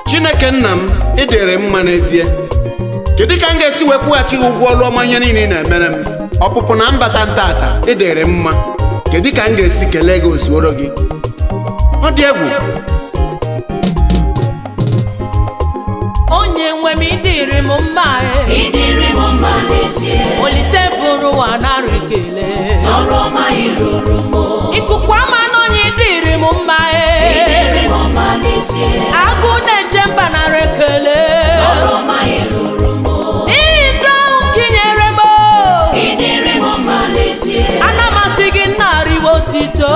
Chineke nna m, ị dịrị mma n'ezie. Kedu ka m ga-esi wee kwụghachi gị ụgwọ ọrụ ọma ihe niile ị na-emere m? Ọpụpụ na mbata ntata, ị dịrị mma. Kedu ka m ga-esi kelee gị ozuoro gị? Ọ dị egwu. Onye nwe m, ịdịrị m mma e. Ịdịrị m mma n'ezie. Olise bụrụ ụwa nara ekele. Ọrụ ọma ị rụrụ m. Ikuku ama n'onye, ịdịrị m mma e. Ịdịrị m mma n'ezie. Agụ na-eje mba nara ekele. Ọrụ ọma ị rụrụ m. N'ihi ndụ ahụ nke i nyere m o. Ịdịrị m mma n'ezie. Ana m asị gị nna, riwe otito.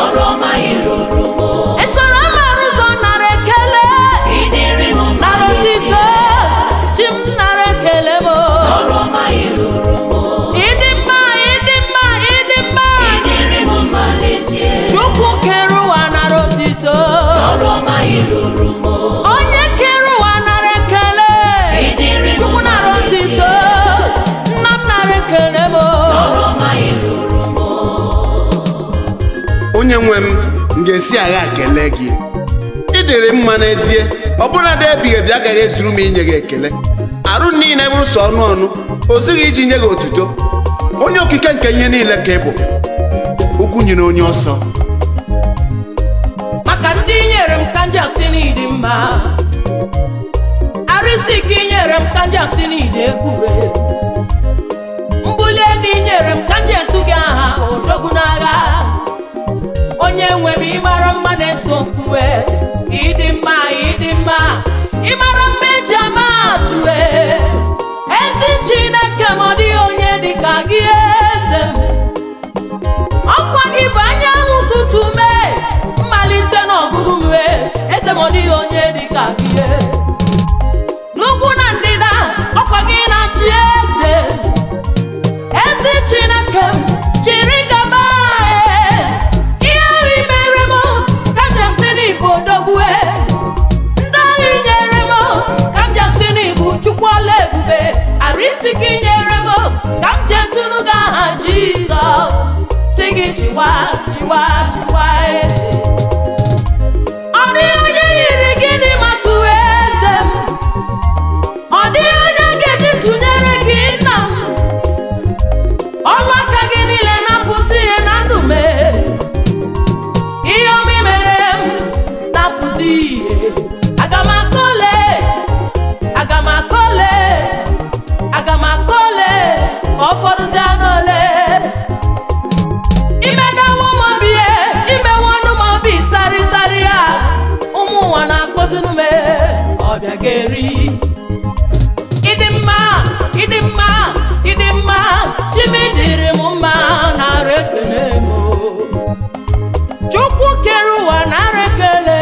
Ọrụ ọma ị rụrụ m. Esoro m arụzọ nara ekele. Ịdịrị m mma Nara otito. n'ezie. Chi m, nara ekele m o. Ọrụ ọma ị rụrụ m. Ịdị mma, ịdị mma, ịdị mma. Ịdịrị m mma n'ezie. Chukwu kere ụwa nara otito. Ọrụ ọma ị rụrụ m. Onye kere ụwa nara ekele. Ịdịrị m Chukwu mma nara n'ezie. otito. Nna m, nara ekele m. Ọrụ ọma ị rụrụ m. Onye nwe m, m ga-esi agha kelee gị. Ị dịrị mma n'ezie. Ọbụna dị ebighị ebi agaghị ezuru m inye gị ekele. Arụ niile bụrụ sọ ọnụ ọnụ, o zughị iji nye gị otuto. Onye okike nke ihe niile ka ị bụ. Ugwu nyere onye ọsọ. Maka ndị nyere m ka nji asị n'ịdị mma. Arịsị ka ị nyere m ka nji asị n'ịdị egwure. Mbuli elu ị nyere m ka nji etu gị aha odogwu n'agha. Onye nwe m, ịmara mma na-eso mkpue. Ịdị mma, ịdị mma, ịmara mma eji ama atụe. Ezi Chineke m, ọ dịghị onye dị ka gị, eze m. Ọkwa gị bụ anyanwụ ụtụtụ mee, mmalite na ọgwụgwụ m wee. Eze m, ọ dịghị onye dị ka gị e. N'ugwu na ndịda, ọkwa gị na-achị eze. Ezi Chineke m, jiri gaba e. Ihe ahụ i mere m ka m ji asị na ịbụ odogwu e. Ndị ahụ i nyere m ka m ji asị na ịbụ Chukwu ọla ebube. Arụ isi ka i nyere m ka m ji etunu gị aha Jizọs, si gị chiwa, chiwa, chiwa eze. Ọ dịghị onye yiri gị n'ịmatụ, eze m. Ọ dịghị onye ga-eji tụnyere gị, nna m. Ọlụ aka gị niile na-apụta ihe na ndụ m. Ihe ọma i mere m na-apụta ihe. Aga m akọle, aga m akọle, aga m akọle, ka ọ fọdụzie n'ole. Imedawo m obi e, imewo ọnụ m obi sarịsarị ya. Ụmụ ụwa na-akpọzinụ m ọbịa ga-eri. Ịdị mma, ịdị mma, ịdị mma. Chimi dịrị m mma, nara ekele m o. Chukwu kere ụwa, nara ekele.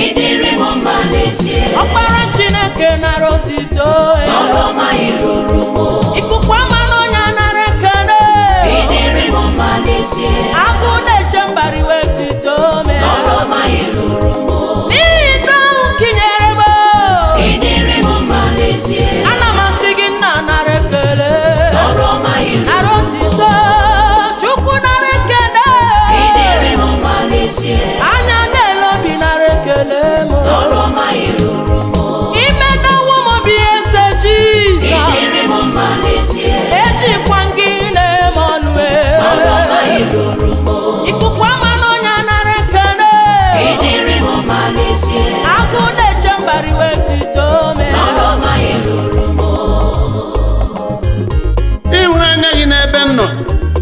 Ịdịrị m mma n'ezie. Ọkpara Chineke, nara otito e. Ọrụ ọma ị rụrụ m. Ikuku ama n'ọnya, nara ekele. Ịdịrị m mma n'ezie. Agụ na-eche mbariwe tito me. Ọrụ ọma ị rụrụ m. N'ihi ndụ ahụ nke i nyere m o. Ịdịrị m mma n'ezie. Ana m asị gị nna, nara ekele. Ọrụ ọma ị rụrụ. Nara otito. Chukwu, nara ekele. Ịdịrị m mma n'ezie. Anya na-ele obi, nara ekele m. Ọrụ ọma ị rụrụ m. Imedawo m obi, eze Jizọs. Ịdịrị m mma n'ezie. Ejikwa gị na-eme ọnụ e. Ọrụ ọma ị rụrụ m. Ikuku ama n'ọnya, nara ekele. Ịdịrị m mma n'ezie. Agụ na-eche mbariwe tito me. Ọrụ ọma ị rụrụ m. Ịhụnanya gị n'ebe m nọ,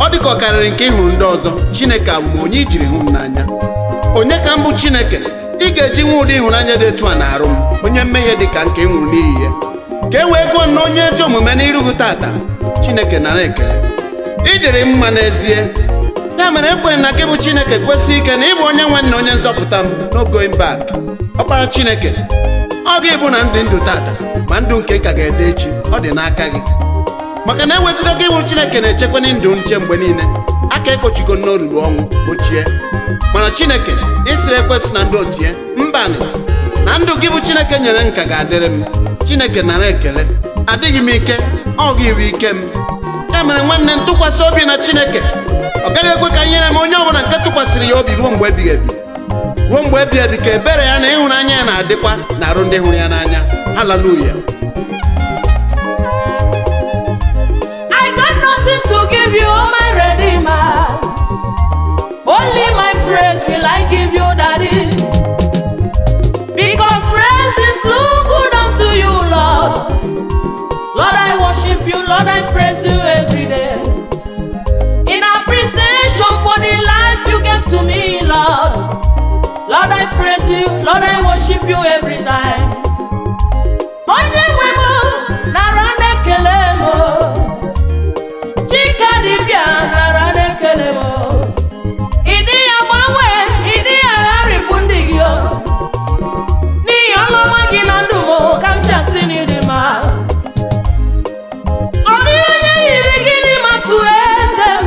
ọ dị ka ọ karịrị nke ịhụrụ ndị ọzọ. Chineke, abụ m onye i jiri hụ m n'anya? Onye ka m bụ, Chineke, ị ga-eji nwe ụdị ịhụnanya dị etu a na-arụ m, onye mmehie dị ka nke ị nwụrụ n'ihi ya, ka e wee gụọ m na onye ezi omume n'iru gị tata? Chineke, nara ekele. Ị dịrị mma n'ezie. Ya mere ekwere na gị bụ Chineke kwesị ike na ịbụ onye nwe na onye nzọpụta m. No going back. Ọkpara Chineke, ọ gị bụ na ndị ndụ tata ma ndụ nke ka ga-ede echi, ọ dị n'aka gị, maka na ewezụga gị bụ Chineke na-echekwa ndụ nche mgbe niile. Aka ekpochigo n'olulu ọnwụ kpochie. Mana Chineke ịsịrị ekwesị na ndị otu ya mbanị na ndụ gị bụ Chineke nyere nka ga-adịrị m. Chineke nara ekele. Adịghị m ike, ọ gị bụ ike m. Ya mere nwanne m, tụkwasị obi na Chineke. Ọ gaghị ekwe ka ihere m onye ọbụla nke tụkwasịrị ya obi ruo mgbe ebighị ebi. Ruo mgbe ebighị ebi ka ebere ya na ịhụnanya ya na-adịkwa na arụ ndị hụrụ ya n'anya. Haleluya. I got nothing to give you, my Redeemer. Only my praise will I give you, Daddy. Because praise is too good unto you, Lord. Lord, I worship you, Lord, I praise you every day. In appreciation for the life you gave to me, Lord. Lord, I praise you, Lord, I worship you every time. Onye nwe m, nara na-ekele m. Chike dibịa, nara na-ekele m. Ịdị ya gbanwe, ịdị ya gharịpụ ndị gị o. N'ihi ọlụma gị na ndụ m ka m ji asị na ịdị mma. Ọ dịghị onye yiri gị n'ịmatụ eze m.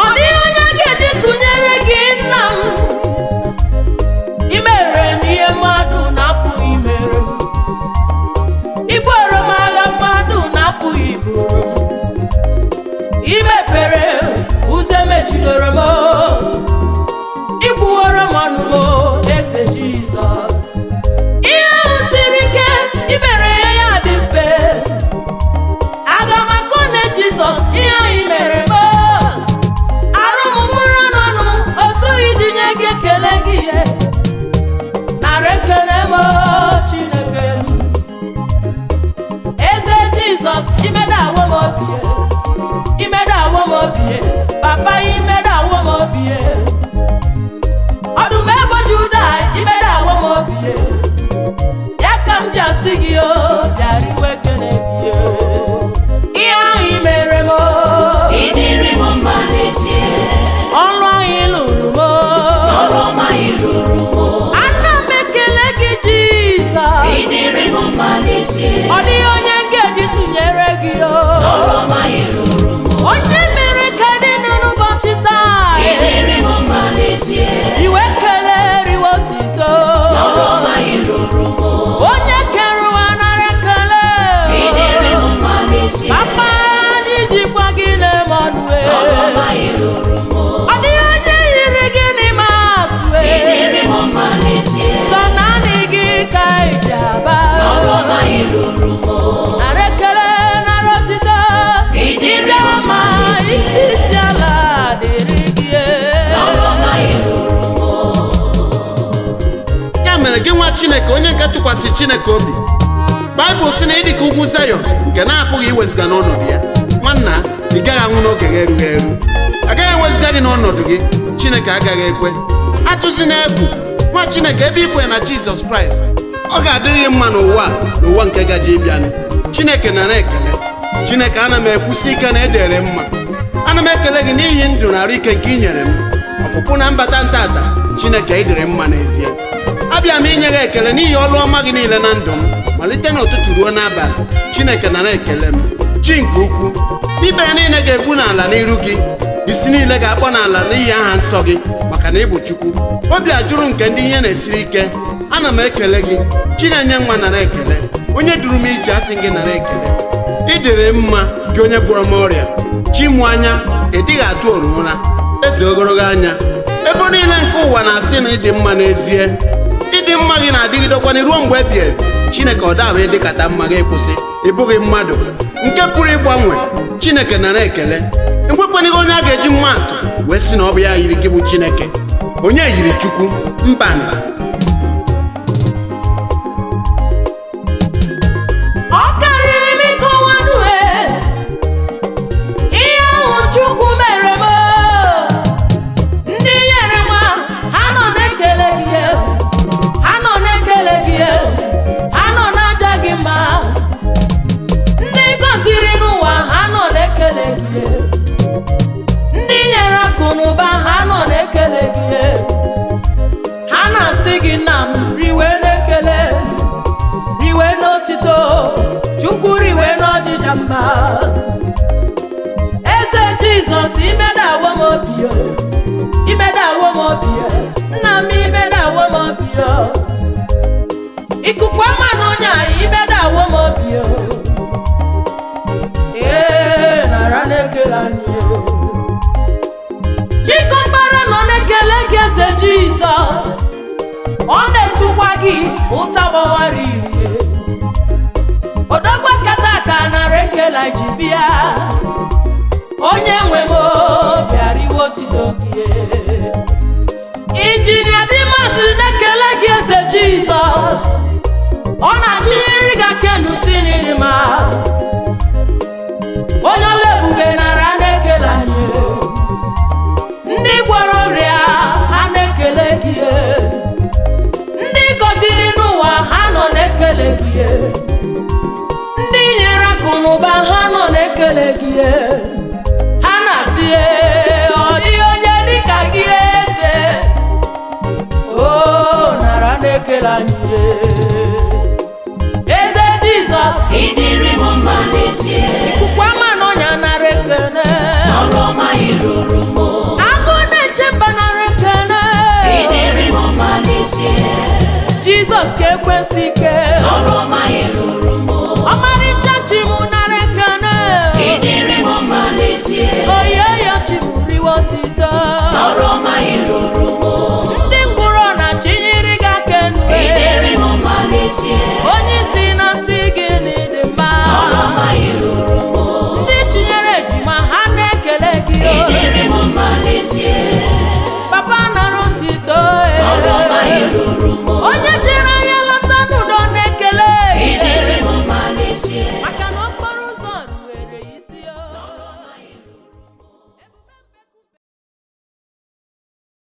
Ọ dịghị onye a ga-eji tụnyere gị, nna m. I mere m ihe mmadụ na-apụghị imere m. Ibuoro m agha mmadụ na-apụghị iburu m. I mepere ụzọ emechidoro m. Ikwuworo m ọnụ m, eze Jizọs. Ihe ahụ siri ike, i mere ya ya dị mfe. Aga m akọ na Jizọs ihe ahụ i mere m. Arụ m mkpụrụ n'ọnụ o zughị iji nye gị ekele gị ihe. Nara ekele m, Chineke m. Eze Jizọs, imedawo m obi, imedawo m obi. Papa, imedawo m obi. Ọdụm ebo Juda, imedawo m obi. Ya ka m ji asị gị o, bịara iwe ekele gị ihe ahụ i mere m. Ịdịrị m mma n'ezie. Ọlụ ahụ ị lụrụ m. Ọrụ ọma ị lụrụ m. Ana m ekele gị, Jizọs. Ịdịrị m mma n'ezie. Ọ dịghị onye m ga-eji tụnyere gị o. Ọrụ ọma ị lụrụ m. Onye mere ka dị ndụ n'ụbọchị taa. Ịdịrị m mma n'ezie. Riwe ekele, riwe otito. Ọrụ ọma ị lụrụ m. Onye kere ụwa, nara ekele. Ịdịrị m mma n'ezie. Papa anyị jikwa gị na-eme ọnụ e. Ọrụ ọma ị lụrụ m. Ọ dịghị onye yiri gị n'ime atụ e. Ịdịrị m mma n'ezie. Sọ naanị gị ka ị ji aba. Ọrụ ọma ị lụrụ m. Nara ekele, nara otito. Ịdịrị m mma n'ezie. Isi ala dịrị gị e. Ọrụ ọma ị lụrụ m. Ya mere gị nwa Chineke, onye nke tụkwasị Chineke obi, Baịbụl sị na ị dị ka ugwu Zayọn nke na-apụghị iwezụga n'ọnọdụ ya. Nwanna, ị gaghị anwụ n'oge gị erughị eru. Agaghị ewezụga gị n'ọnọdụ gị. Chineke agaghị ekwe. Atụzina egwu, nwa Chineke. Ebe ikwe na Jizọs Kraịst, ọ ga-adịrị gị mma n'ụwa a, n'ụwa nke gaje ịbịanụ. Chineke nara ekele. Chineke, ana m ekwusi ike na edere mma. Ana m ekele gị n'ihi ndụ na arụ ike nke ị nyere m, ọpụpụ na mbata ntata. Chineke, ịdịrị mma n'ezie. Abịa m inye gị ekele n'ihi ọlụ ọma gị niile na ndụ m, malite n'ụtụtụ ruo n'abalị. Chineke, nara ekele m. Chi nke ukwu, ikpere niile ga-egbu n'ala n'iru gị, isi niile ga-akpọ n'ala n'ihi aha nsọ gị, maka na ị bụ Chukwu. Obi ajụrụ nke ndị ihe na-esiri ike. Ana m ekele gị. Chinenye nwa, nara ekele. Onye duru m ije, asị gị nara ekele. Ị dịrị mma, gị onye gwọrọ m ọrịa. Chimụ anya, ị dịghị atụ oru ụra. Eze ogologo anya, ebe niile nke ụwa na-asị na ịdị mma n'ezie. Ịdị mma gị na-adịgidekwana ruo mgbe ebi ebi. Chineke, ọ dabụ ịdịkata mma gị kwụsị. Ị bụghị mmadụ nke pụrụ ịgbanwe. Chineke, nara ekele. Enwekwanịghị onye a ga-eji mma atụ wee sị na ọ bụ ya yiri gị bụ Chineke. Onye yiri Chukwu? Mba. Ọ karịrị m ịkọwanụ e ihe ahụ Chukwu mere m. Ndị nyere m, ha nọ na-ekele gị, ha nọ na-ekele gị, ha nọ na-aja gị mma. Ndị gọziri n'ụwa, ha nọ na-ekele gị. Ndị nyere akụ na ụba, ha nọ na-ekele gị. Ha na-asị gị, nna m, riwe na-ekele, riwe n'otito. Chukwu, riwe n'ọjịja mma. Eze Jizọs, imedawo. o. Ikuku ama n'ọnya imedawo m obi o. Ee, nara na-ekele anyị o. Chikọkpara nọ na-ekele gị, eze Jizọs. Ọ na-etukwa gị ụta gbawara irie. Odogwu kata aka, nara ekele anyị ji bịa. Onye nwe m o, bịara iwe otito gị. Injinia Dimas na-ekele gị, eze Jizọs. Ọ na-achịnyere gị akenu si n'ilima. Onye ọla ebube, nara na-ekele anyị. Ndị gwọrọ ọrịa, ha na-ekele gị. Ndị gọziri n'ụwa, ha nọ na-ekele gị. Ndị nyere akụ n'ụba, ha nọ na-ekele gị. Ha na-asị, "Ee, ọ dịghị onye dịka gị, eze." O nara na-ekele anyị, eze Jizọs. Ịdịrị m mma n'ezie. Ikuku.